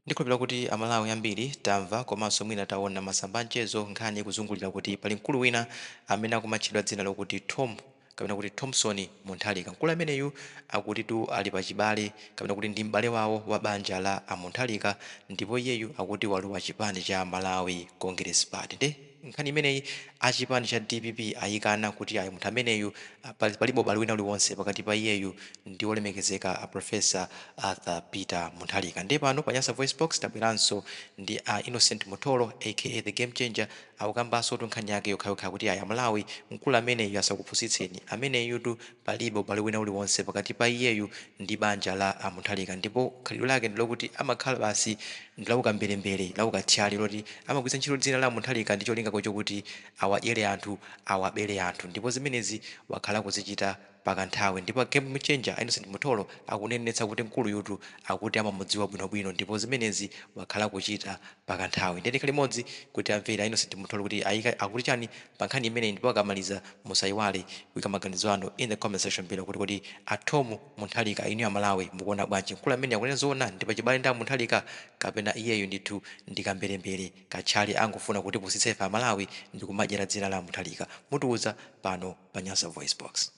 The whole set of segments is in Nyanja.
Ndikhulupilira kuti aMalawi ambiri tamva komanso mwina taona masamba amchezo nkhani ikuzungulira kuti pali mkulu wina amene akumatchedwa dzina lokuti Thom kapena kuti Thomson Muntharika. Mkulu ameneyu akutitu ali pachibale kapena kuti ndi m'bale wawo wa banja la a Muntharika ndipo iyeyu akuti walowa chipani cha Malawi Congress Party. Nde nkhani imeneyi achipani cha dpp ayikana kuti ayi, munthu ameneyu palibe ubale wina uliwonse pakati pa iyeyu ndi olemekezeka a Professor Arthur Peter Muntharika. Ndiye pano pa Nyasa VoiceBox tabweranso ndi a Innocent Mutholo aka The Game Changer, akukambansotu nkhani yake yokhayokha kuti ayi, aMalawi, mkulu ameneyu asakupusitseni, ameneyutu palibe ubale wina uliwonse pakati pa iyeyu ndi banja la a Muntharika, ndipo khalidwe lake ndilokuti amakhala basi ndilaukamberembere, laukathyali, loti amagwiritsa ntchito dzina la Muntharika ndi cholinga chokuti awadyere anthu, awabere anthu, ndipo zimenezi wakhala kuzichita pakanthawi. Ndipo a Game Changer Innocent Mutholo akunenetsa kuti mkuluyutu akuti amamudziwa bwinobwino ndipo zimenezi wakhala kuchita pakanthawi. Ndiye tikhale limodzi kuti amvere Innocent Mutholo kuti ayika akuti chani pa nkhani imeneyi, ndipo akamaliza musayiwale kuyika maganizo anu in the comment section below kuti a Thom Muntharika, inu aMalawi mukuona bwanji? Mkulu amene akunena zoona ndi pachibale ndi a Muntharika, kapena iyeyu ndithu ndi kamberembere katchali, angofuna kutipusitsa ife aMalawi ndi kumadyera dzina la Muntharika? Mutiuza pano pa Nyasa Voice Box.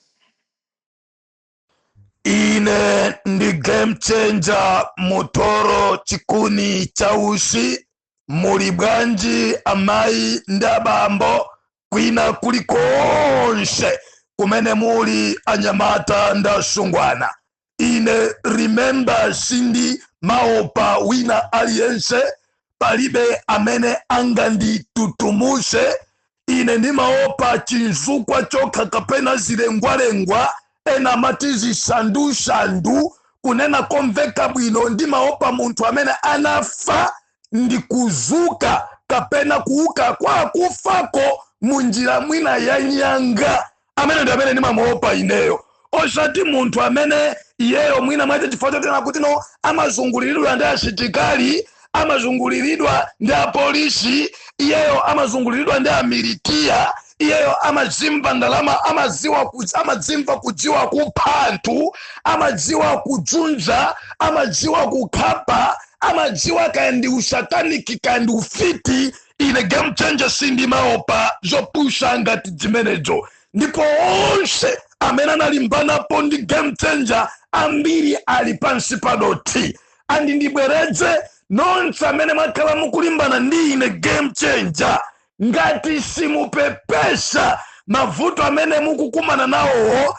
Ine ndi Game Changer Mutoro, chikuni cha usi. Muli bwanji amayi ndi abambo kwina kulikonse kumene muli, anyamata ndi asungwana? Ine, remember, sindi maopa wina aliyense, palibe amene anganditutumuse. Ine ndimaopa chinzukwa chokha kapena zilengwalengwa, ena amati zisandushandu. Kunena komveka bwino, ndimaopa munthu amene anafa ndi kuzuka kapena kuuka kwa akufako munjira mwina ya nyanga. Amene ndi amene ndimamuopa ineyo, osati munthu amene iyeyo mwina mwache chifukwa chotena kuti no amazunguliridwa ndi asitikali, amazunguliridwa ndi apolisi, iyeyo amazunguliridwa ndi amilitiya, iyeyo amadzimva ndalama, amadzimva kudziwa kupha anthu, amadziwa kudzunza, amadziwa kukhapa, amadziwa kaya ndi usataniki, kaya ndi ufiti. Ine Game Changer sindimaopa zopusha ngati zimenezo, ndipo onse amene analimbanapo ndi Game Changer ambiri ali pansi pa dothi. And ndibwereze, nonse amene mwakhala mukulimbana ndi ine Game Changer, ngati simupepesa, mavuto amene mukukumana nawowo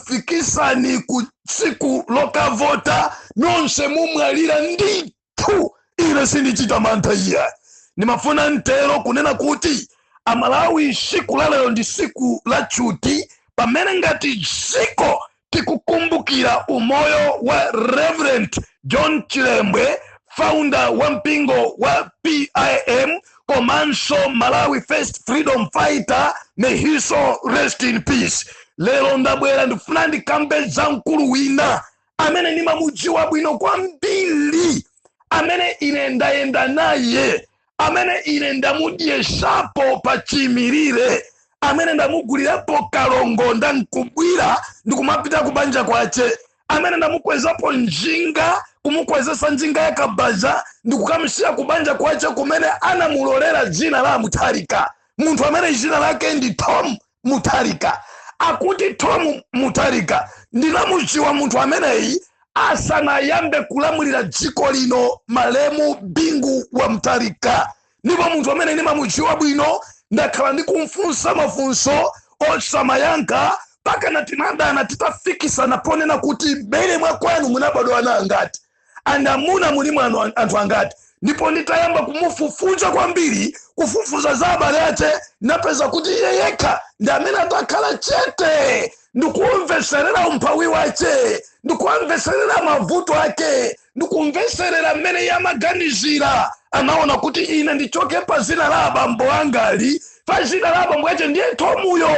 sakufikisani ku tsiku lokavota, nonse mumwalira ndithu. Ine sindichita mantha iya. Ndimafuna mtero kunena kuti aMalawi, siku la lero ndi siku la chuti, pamene ngati dziko tikukumbukira umoyo wa Reverend John Chilembwe, founder wa mpingo wa PIM komanso Malawi first freedom fighter. May his soul rest in peace. Lero ndabwera, ndifuna ndikambe za mkulu wina amene ndimamudziwa bwino kwambiri, amene ine ndayenda naye, amene ine ndamudyesapo pa chimirire, amene ndamugulirapo kalongo ndankubwira ndikumapita kubanja kwace, amene ndamukwezapo njinga, kumukwezesa njinga ya kabaza ndikukamsiya kubanja kwace kumene anamulolera dzina la Mutharika. Munthu amene dzina lake ndi Tom Mutharika. Akuti Tom Mutharika, ndinamudziwa munthu ameneyi asanayambe kulamulira dziko lino malemu Bingu wa Mutharika, ndipo munthu amene ndimamudziwa bwino, ndakhala ndikumfunsa mafunso osamayankha pakana tinadana, titafikisana ponena kuti bere mwakwanu munabadwa ana angati and amuna mulimu anthu angati. Ndipo nditayamba kumufufuza kwambiri, kufufuza za abale ache, napeza kuti iye yekha ndi amene atakhala chete ndikumveserera umphawi wache, ndikumveserera mavuto ake, ndikumveserera mmene iye amaganizira, anaona kuti ine ndichoke pa zina la abambo angali, pa zina la abambo ache ndiye Tomuyo.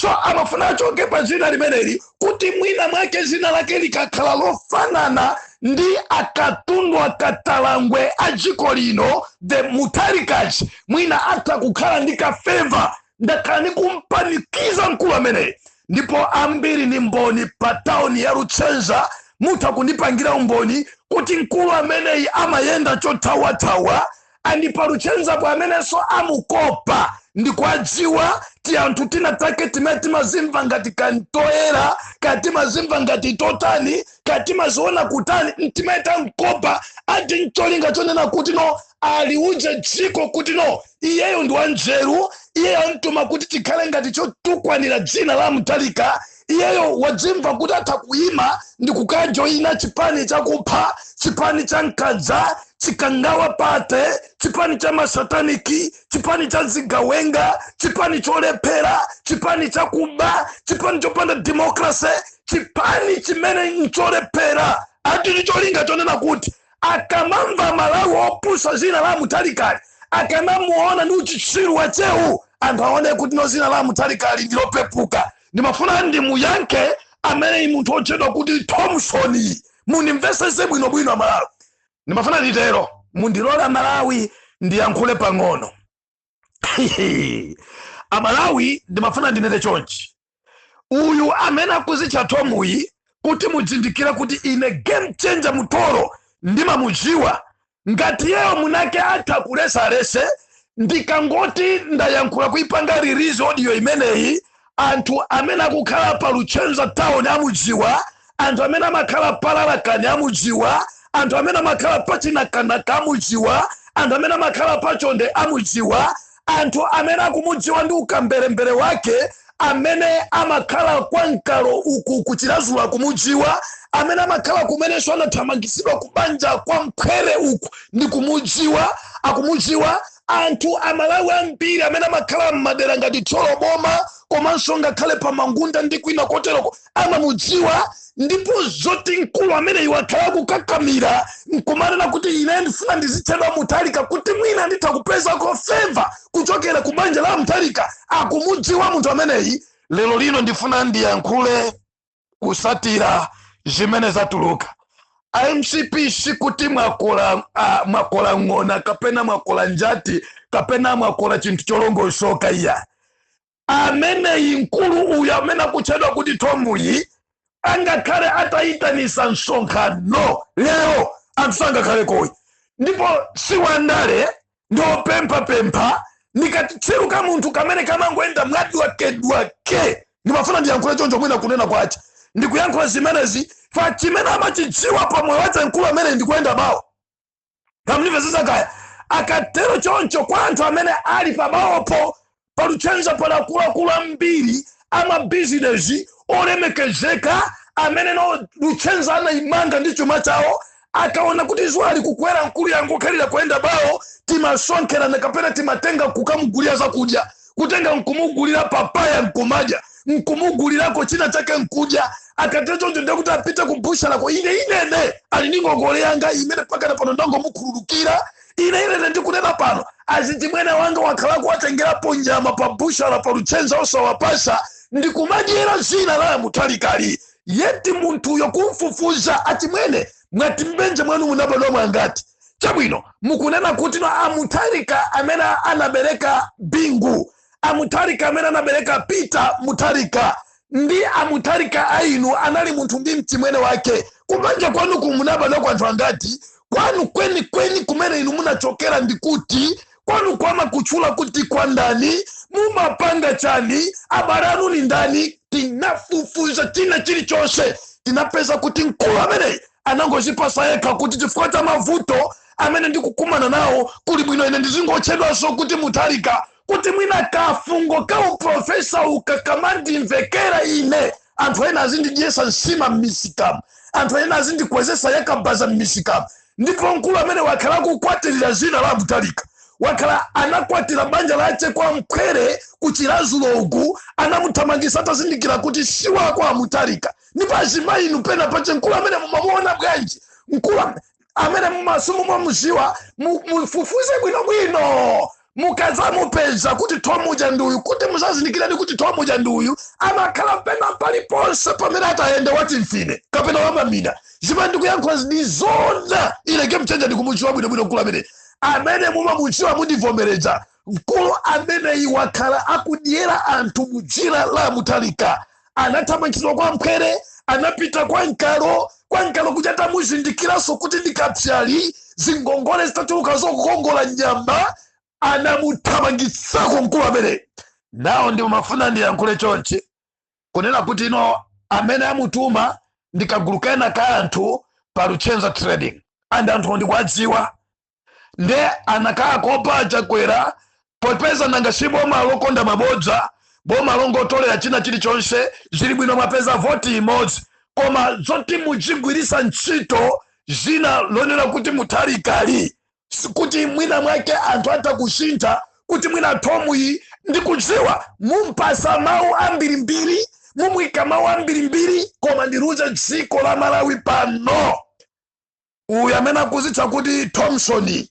So amafuna achoke pa zina limeneli kuti mwina mwake zina lake likakhala lofanana ndi akatundu akatalangwe a dziko lino, the Mutharikas, mwina atha kukhala ndi ka favour. Ndakhala ndikumpanikiza mkulu ameneyi, ndipo ambiri ni mboni pa tawuni ya Luchenza. Mutha kundipangira umboni kuti mkulu ameneyi amayenda chothawathawa, and pa Luchenzapo amenenso amukopa ndikuadziwa ti anthu tina take timene timazimva ngati kantoyera, katimazimva ngati totani, katimaziona kutani, mtimene tamkopa ati ncholinga chonena kuti no, aliuje dziko kuti no, iyeyo ndi wanzeru. Iyeyo amtuma kuti tikhale ngati chotukwanira dzina la Mutharika. Iyeyo wadzimva kuti atha kuyima ndi kukajoyina chipani chakupha, chipani cha mkadza, Chikangawa Party, chipani cha masataniki, chipani cha zigawenga, chipani cholephera, chipani chakuba, chipani chopanda democracy, chipani chimene ncholephera. Ati ndi cholinga chonena kuti akamamva Malawi opusa zina la Mutharikali, akanamuona ndi uchitsiru wachewu, anthu aone kuti no, zina la Mutharikali ndilopepuka. Ndimafuna ndimuyankhe amene munthu otchedwa kuti Thomson. Mundimvesese bwinobwino, Amalawi. Ndimafuna nditero, mundilola Malawi ndiyankhule pang'ono. Amalawi, ndimafuna ndinene chonchi: uyu amene akuzitcha Tomuyi, kuti muzindikire kuti ine Game Changer Mutolo ndimamudziwa. Ngati yeyo munake atha kulesalese, ndikangoti ndayankhula kuipanga release audio imeneyi, anthu amene akukhala pa Luchenza Town amudziwa, anthu amene amakhala palalakani amudziwa, anthu amene amakhala pachinakanaka amudziwa, anthu amene amakhala pachonde amudziwa, anthu amene akumudziwa ndi ukamberembere wake, amene amakhala kwa Mkalo uku kuchilazulu akumudziwa, amene amakhala kumenenso anathamangisidwa kubanja kwa Mkhwere uku ndi kumudziwa, akumudziwa. Anthu Amalawi ambiri amene amakhala m'madera ngati Thyolo boma, komanso ngakhale pa Mangunda ndi kwina koteroko, amamudziwa. Ndipo zoti mkulu amene iwo akhala kukakamira nkumanena kuti ine ndifuna ndizitchedwa Mutharika kuti mwina nditha kupezako favour kuchokera ku banja la Mutharika, akumudziwa munthu ameneyi. Lero lino ndifuna ndiyankhule kusatira zimene zatuluka. IMCP, sikuti mwakola mwakola ng'ona kapena mwakola njati kapena mwakola chinthu cholongosoka, iya. Ameneyi, mkulu uyu amene akutchedwa kuti Tomuyi, angakhale atayitanisa msonkhano lero, anthu sangakhale koyi. Ndipo siwandale, ndi opemphapempha, ndikachitsiru ka munthu kamene kamangoenda mwadwakedwake. Ndimafuna ndiyankhule choncho, mwina kunena kwacha ndikuyankhula zimenezi fa chimene amachidziwa pamoyo wache mkulu amene ndikuyenda bawo. Kamundimvetsetsa kaya? Akatero choncho, kwa anthu amene ali pabawopo paluchenza, pala akuluakulu ambiri amabizinesi olemekezeka amene no Luchenza anayimanga ndi chuma chawo. Akaona kuti zuwa likukwera, mkulu yangokhalira kuyenda bawo, timasonkherana kapena timatenga kukamugulira zakudya, kutenga nkumugulira papaya nkumadya, nkumugulirako china chake nkudya. Akatero choncho, ndekuti apite kubushalako. Ine inene ali ndi ngongole yanga imene pakana pano ndangomukhululukira. Ine inene ndikunena pano, azichimwene wanga wakhala kuwatengerapo nyama pa bushala pa Luchenza osawapasa, ndikumadyera zina la Mutharikali. Yet munthuyo kumfufuza, achimwene, mwati mbenje mwanu munabadwa mwangati? Chabwino, mukunena kuti no, aMutharika amene anabereka Bingu, aMutharika amene anabereka Peter Mutharika ndi aMutharika ainu anali munthu ndi mchimwene wake. Kubanja kwanu kumunabadwa kwa anthu angati? Kwanu kweni kweni kumene inu munachokera ndikuti? Kwanu kwama kutchula kuti kwa ndani? Mumapanga chani? Abale anu ni ndani? Tinafufuza china chilichonse, tinapeza kuti mkulu ameneyi anangozipasa yekha kuti chifukwa cha mavuto amene ndikukumana nawo, kuli bwino ine ndizingotchedwanso kuti Mutharika, kuti mwina kafungo ka uprofesa uka kamandimvekera ine, anthu ena azindidyesa nsima m'misikamu, anthu ena azindikwezesa yakabaza m'misikamu. Ndipo mkulu amene wakhala kukwatirira zina la Mutharika, wakhala anakwatira banja lache kwa Mkhwere kuchilazulo uku, anamuthamangisa atazindikira kuti siwako aMutharika. Ndipo azimayi inu, pena pache mkulu amene mumamuona bwanji? Mkulu amene mumamuziwa, mufufuze bwinobwino. Mukadzamupeza kuti Tomuja ndi uyu, kuti muzazindikirani kuti Tomuja ndi uyu, amakhala pena paliponse pamene atayende watimfine kapena wamamina. Zimene ndikuyankhula ndi zona. Ine Game Changer ndikumudziwa bwinobwino mkulu amene. Amene mumamudziwa mundivomereza. Mkulu ameneyi wakhala akudyera anthu mu dzina la Mutharika. Anathamangitsidwa kwa Mphwere, anapita kwa Mkalo. Kwa Nkalo kuja tamuzindikiranso kuti ndikapyali zingongole zitatuluka zokukongola nyama, anamuthamangitsako mkulu amene nawo. Ndimafuna ndiyankhule chonchi, kunena kuti ino amene amutuma ndikagulu kena ka anthu pa Luchenza Trading, and anthu ndikuwadziwa, nde anakakopa Chakwera, popeza nanga si boma lokonda mabodza, boma longotolera china chilichonse. Zili bwino mwapeza voti imodzi, koma zoti muzigwirisa ntchito zina lonena kuti Mutharikali, kuti mwina mwake anthu atha kusintha, kuti mwina thomuyi ndikudziwa mumpasa mawu ambirimbiri, mumwika mawu ambirimbiri, koma ndiruze dziko la Malawi pano. Uyu amene akuzitcha kuti Thompson,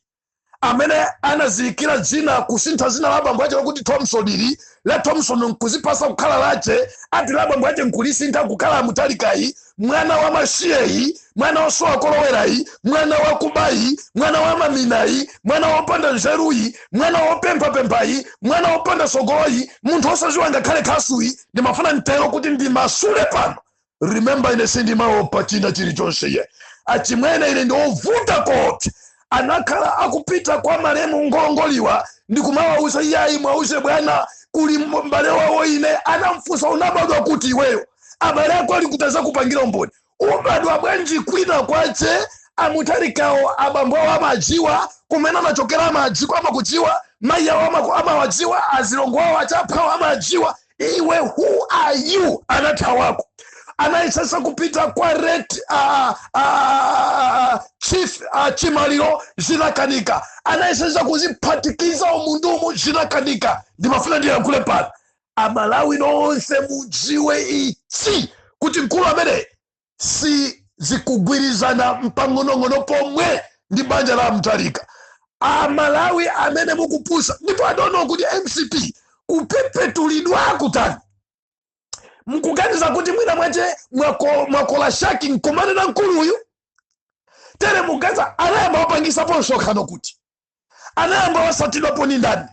amene anaziyikira dzina, kusintha zina la abambo ache lokuti Thompson, ili la Thompson nkuzipasa kukhala lache, ati la abambo ache nkulisintha kukhala Mutharikayi, mwana wa masiyeyi, mwana wosowa kolowerayi, mwana wa kubayi, mwana wa maminayi, mwana wopanda nzeruyi, mwana wopemphapemphayi, mwana wopanda sogoloyi, munthu osaziwa ngakhale khasuyi. Ndimafuna mtero kuti ndimasule pano. Remember, ine sindimaopa china chilichonse ye, achimwene. Ine ndiovuta koti anakhala akupita kwa malemu Ngolongoliwa ndikumawauza, iyayi, mwauze bwana kuli m'bale wawo. Ine anamfunsa, unabadwa kuti iweyo? Abale ako ali kutaza kupangira umboni. Ubadwa bwanji kwina kwache? Amutharikawo abambo awo amadziwa kumene amachokera, amadziwa, amakudziwa mayi awo, amawadziwa azilongo awo, achaphawo amadziwa. Iwe, who are you? Anathawako, anayesesa kupita kwa late chief Chimaliro, zinakanika. Anayesesa kuziphatikiza umundumu, zinakanika. Ndimafuna ndiyankhule pano, Amalawi nonse mudziwe ichi, kuti mkulu amene si zikugwirizana mpang'onong'ono pomwe ndi banja la Mutharika. Amalawi amene mukupusa, ndipo adono kuti MCP kupepetulidwa kutani, mkuganiza kuti mwina mwache mwakola shaki nkumane na mkuluyu tere, mugaza anayamba wapangisapo msonkhano, kuti anayamba wasatidwapo ni ndani?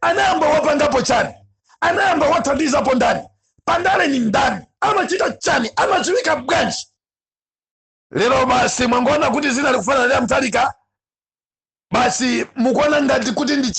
Anayamba wapangapo chani? Anayamba wathandizapo ndani? Pandale ni ndani? Amachita chani? Amadziwika bwanji? Lero basi mwangoona kuti zina likufanana ndi Mutharika, basi mukuona ngati kuti ndi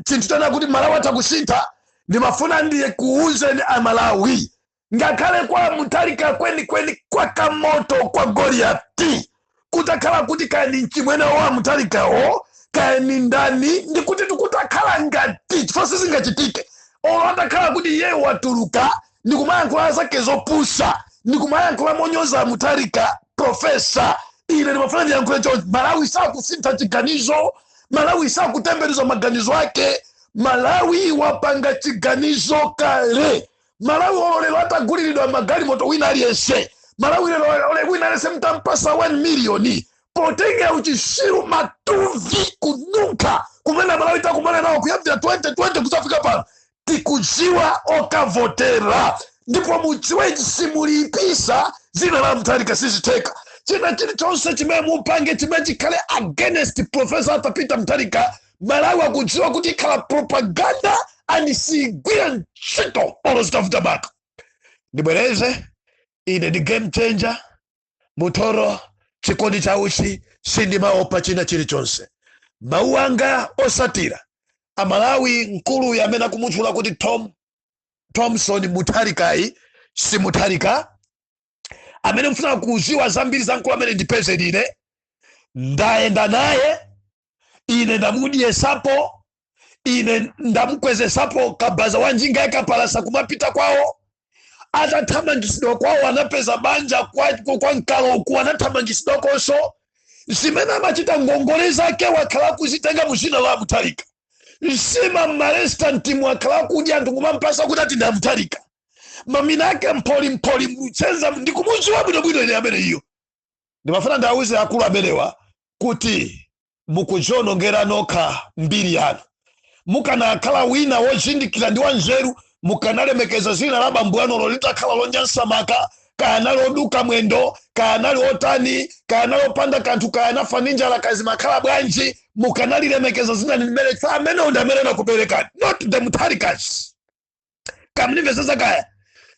chinthu chona kuti Malawi atha kusintha. Ndimafuna ndiye kuuzeni Amalawi, ngakhale kwa Mutharika kwenikweni kwa kamoto kwa Goliyati kutakhala kuti kaya ni mchimwene wa Mutharikawo, kaya ni ndani, ndikuti tikutakhala ngati chifukwa sizingachitike. Olo atakhala kuti iye watuluka ndikumayankhula zake zopusa, ndikumayankhula monyoza Mutharika professor, ine ndimafuna ndiyankhule chonchi: Malawi sakusintha chiganizo, Malawi sakutembenuza maganizo ake. Malawi wapanga chiganizo kale. Malawi ololero ataguliridwa magalimoto wina aliyense, Malawi lero wina aliyense mtampasa 1 miliyoni, potengera uchisiru, matuvi, kununkha kumene Malawi takumana nawo kuyambira 2020 kudzafika pano, tikudziwa okavotera. Ndipo mudziwe ichi, simulipisa dzina la Mutharika, sizitheka. China chilichonse chimene mupange chimene chikhale against Professor Arthur Peter Mutharika, Malawi akudziwa kuti ikhala propaganda and sigwira ntchito olo zitavuta baka. Ndibwereze, ine ndi Game Changer Mutoro Chikondi Chauchi, sindimaopa china chilichonse. Mawu anga osatira, Amalawi, mkulu amene akumutchula kuti Tom Thompson Mutharikayi si Mutharika. Amene mfuna kuziwa zambiri za mkulu amene, ndipeze ine, ndayenda naye ine, ndamudyesapo ine, ndamukwezesapo kabaza wa njinga yakapalasa kumapita kwawo. Atathamangisidwa kwawo, anapeza banja kwa Nkaloku, anathamangisidwa konso. Zimene amachita, ngongole zake wakhala kuzitenga muzina la Mutharika. Nsima mmarestaurant mwakhala kudya anthu kumampasa kuti ati ndamutharika. Mamina ake mpholimpholi mchenza, ndikumudziwa bwinobwino ine amene iyo. Ndimafuna ndawuze akulu amenewa kuti mukudzionongera nokha mbiri yanu. Mukanakhala wina wozindikira ndi wanzeru, mukanalemekeza zina la bambo anulo litakhala lonyansa maka, kaya nali oduka mwendo, kaya nali otani, kaya nali opanda kanthu, kaya nafa ndi njala, kazimakhala bwanji, mukanalilemekeza zina limene amenewo ndi amene anakuberekani, not the Mutharikas. Kamnimvesesa kaya?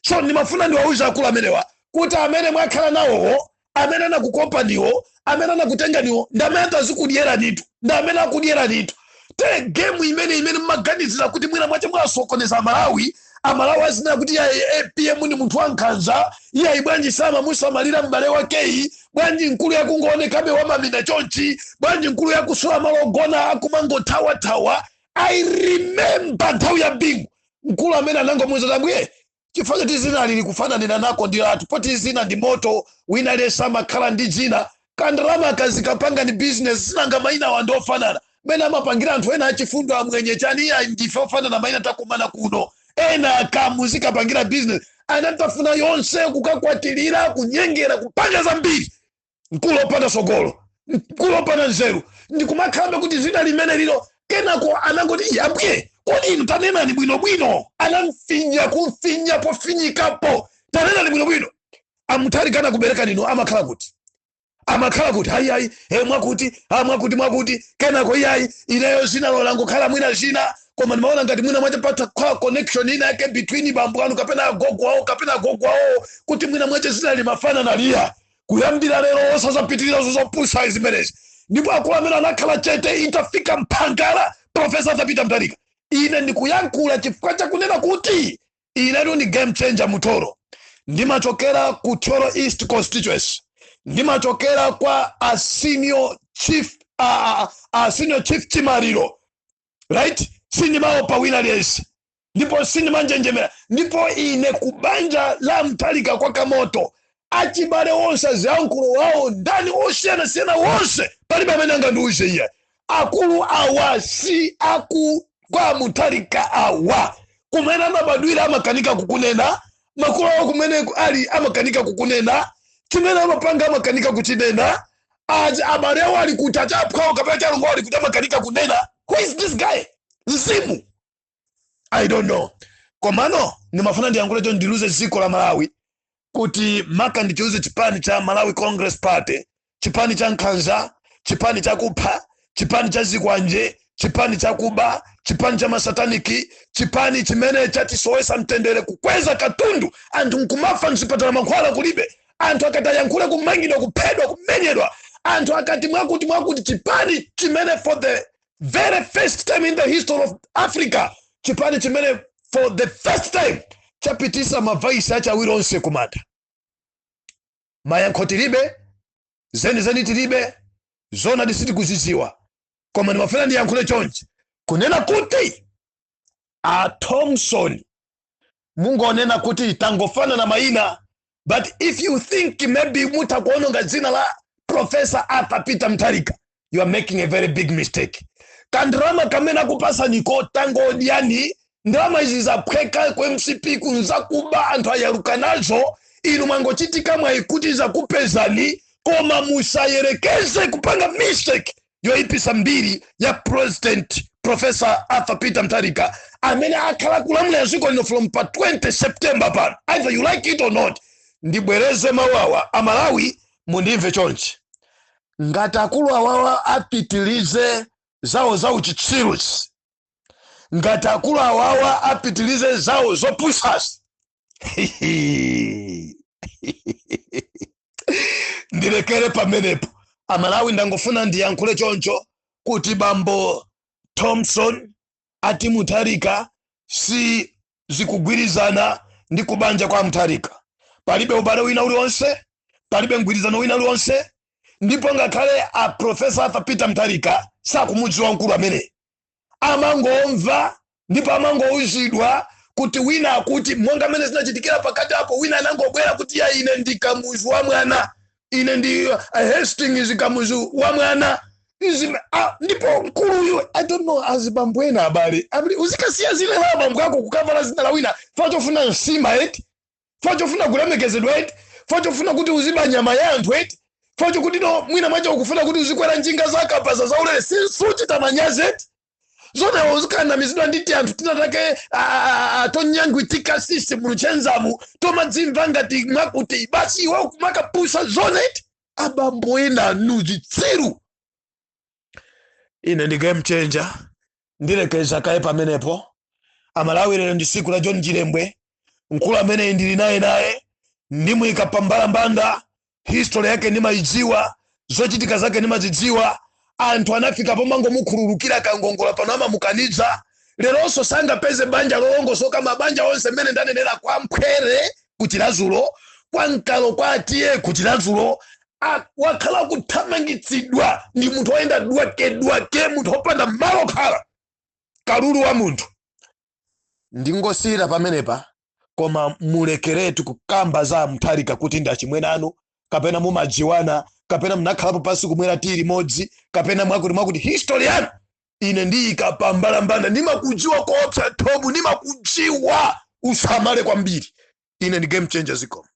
So ndimafuna ndiwauze akulu amenewa kuti amene mwakhala nawowo Amene anakukopaniwo, amene anakutenganiwo, ndi amene atazikudyeranitu, ndi amene akudyeranitu. Tere game imene mmaganizira kuti mwina mwache mwasokoneza Amalawi, Amalawi azinena kuti iyayi, APM ndi munthu wankhanza, iyayi, bwanji samamusamalira m'bale wakeyi? Bwanji mkulu yakungoonekabe wamamina chonchi? Bwanji mkulu yakusowa malo ogona, akumangothawathawa? I remember nthawi ya Bingu, mkulu amene anangomuuza, "Ambuye, chifukwa choti zina lili kufananira nako ndi lathu, poti zina ndi moto, wina aliyense amakhala ndi dzina, kandalama akazikapanga ndi business, sinanga mayina awa ndi ofanana, mene amapangira anthu ena achifundo, amwenye chani, iya, ndife ofanana mayina, takumana kuno, ena akamuzikapangira business." Anatafuna yonse kukakwatilira, kunyengera, kupanga zambiri. Mkulu opanda sogolo, mkulu opanda nzeru, ndikumakhala kuti zina limene lilo. Kenako anangoti, "Iye, ambuye, kodi inu tanenani bwinobwino." Anamfinya, kumfinya pofinyikapo. "Tanenani bwinobwino, amutharika anakubereka nino, amakhala kuti, amakhala kuti?" "Hayi, hayi, he, mwakuti, ha, mwakuti, mwakuti." Kenako, "Iyayi, ineyo zina langokhala mwina zina, koma ndimaona ngati mwina mwache patha kukhala connection ina yake between bambo anu kapena agogo awo, kapena agogo awo, kuti mwina mwache zina limafanana liya. Kuyambira lero osazapitirira zozopusa zimenezi." Ndipo akulu amene anakhala chete itafika mphangala Professor Arthur Peter Mutharika. Ine ndikuyankhula chifukwa chakunena kuti inetu ndi Game Changer Mutoro, ndimachokera ku Thyolo East constituency, ndimachokera kwa a senior chief, a senior chief Chimariro, right? Sindimaopa wina aliyense ndipo sindimanjenjemera. Ndipo ine kubanja la Mtalika kwa Kamoto, achibale onse, aziyankhulo wawo ndani osiyanasiyana wonse, palibe amene angandiuze iye. Akulu awa si aku kwa Mutalika awa, kumene amabadwira amakanika kukunena, makulu awo kumene ali amakanika kukunena, chimene amapanga amakanika kuchinena, abale awo ali kuti, achaphwawo kapena chalongo ali kuti, amakanika kunena. Who is this guy? Mzimu, I don't know. Komano ndimafuna ndiyankhule cho, ndiluze dziko la Malawi kuti maka ndichiuze chipani cha Malawi Congress Party, chipani cha nkhanza, chipani cha kupha, chipani cha zikwanje, chipani cha kuba, chipani cha masataniki, chipani chimene chatisowesa mtendere, kukweza katundu, anthu nkumafa mzipatala, mankhwala kulibe, anthu akati ayankhule kumangidwa, kuphedwa, kumenyedwa, anthu akati mwakuti mwakuti. Chipani chimene for the very first time in the history of Africa, chipani chimene for the first time chapitisa ma vice ache awiri onse kumanda. Mayankho tilibe, zenizeni tilibe, zona sitikuzidziwa, koma ndimafuna ndiyankhule chonchi kunena kuti a Thompson, mungonena kuti tangofanana mayina, but if you think maybe mutakuononga dzina la Professor Arthur Peter Mutharika, you are making a very big mistake. Kandalama kamene akupasaniko, tangodyani ndalama izi. Zaphweka ku MCP kunzakuba, anthu ayaluka nazo. Inu mwangochitika mwayi kuti zakupezani, koma musayerekeze kupanga mistake yoyipisa mbiri ya President Professor Arthur Peter Mutharika, amene akhala kulamulira dziko lino from pa 20 September pano, either you like it or not. Ndibwereze mawawa, Amalawi mundimve chonchi: ngati akulu awawa apitilize zawo za uchitsiruzi, ngati akulu awawa apitilize zawo zopusasi, ndilekere pamenepo. Amalawi, ndangofuna ndiyankhule choncho kuti bambo Thompson ati Mutharika si zikugwirizana ndi kubanja kwa Mutharika. Palibe ubale wina uliwonse, palibe mgwirizano wina uliwonse, ndipo ngakhale a Professor Arthur Peter Mutharika sakumudziwa mkulu amene amangomva, ndipo amangouzidwa kuti wina akuti, monga mmene zinachitikira pakati apo, wina anangobwera kuti, "Ya, ine ndi Kamuzu wa mwana, ine ndi Hastings Kamuzu wa mwana." Ndipo mkuluyu, I don't know, azibambo ena, abale, uzikasiya zina la abambo ako kukavala zina la wina fa chofuna nsima eti, fa chofuna kulemekezedwa eti, fa chofuna kuti uziba nyama ya anthu eti, fa chokuti no mwina mwacho ukufuna kuti uzikwera njinga zakapaza zaulere, suchita manyazi eti? Zona uzikandamizidwa nditi anthu tinatake tonyangwitika sisi muluchenzamu, tomadzimva ngati mwakuti basi iwe kumakapusa zona eti? Abambo ena anu zitsiru. Ine ndi Game Changer, ndilekeza kaye pamenepo. Amalawi, lero ndi siku la John Chilembwe. Mkulu amene ndili naye ndimuyika pambalambanda. History yake ndimayidziwa, zochitika zake ndimazidziwa. Anthu anafika pomangomukhululukira Kangongola, pano amamukanidza. Leronso sangapeze banja lolongosoka. Mabanja onse mmene ndanenera, kwa Mphwere kuChiradzulu, kwa Mkalo, kwa Atiye kuChiradzulu, wakhala kuthamangitsidwa. Ndi munthu woyenda dwake dwake, munthu wopanda malo khala, kalulu wa munthu. Ndingosiyira pamenepa, koma mulekeretu kukamba za Mutharika kuti ndi achimwene anu, kapena mumadziwana, kapena munakhalapo pasi kumwera tii limodzi, kapena mwakuti mwakuti. History yanu ine ndiyika pambalambanda. Ndimakudziwa koopsa, Thobu, ndimakudziwa, usamale kwambiri. Ine ndi Game Changer. Zikomo.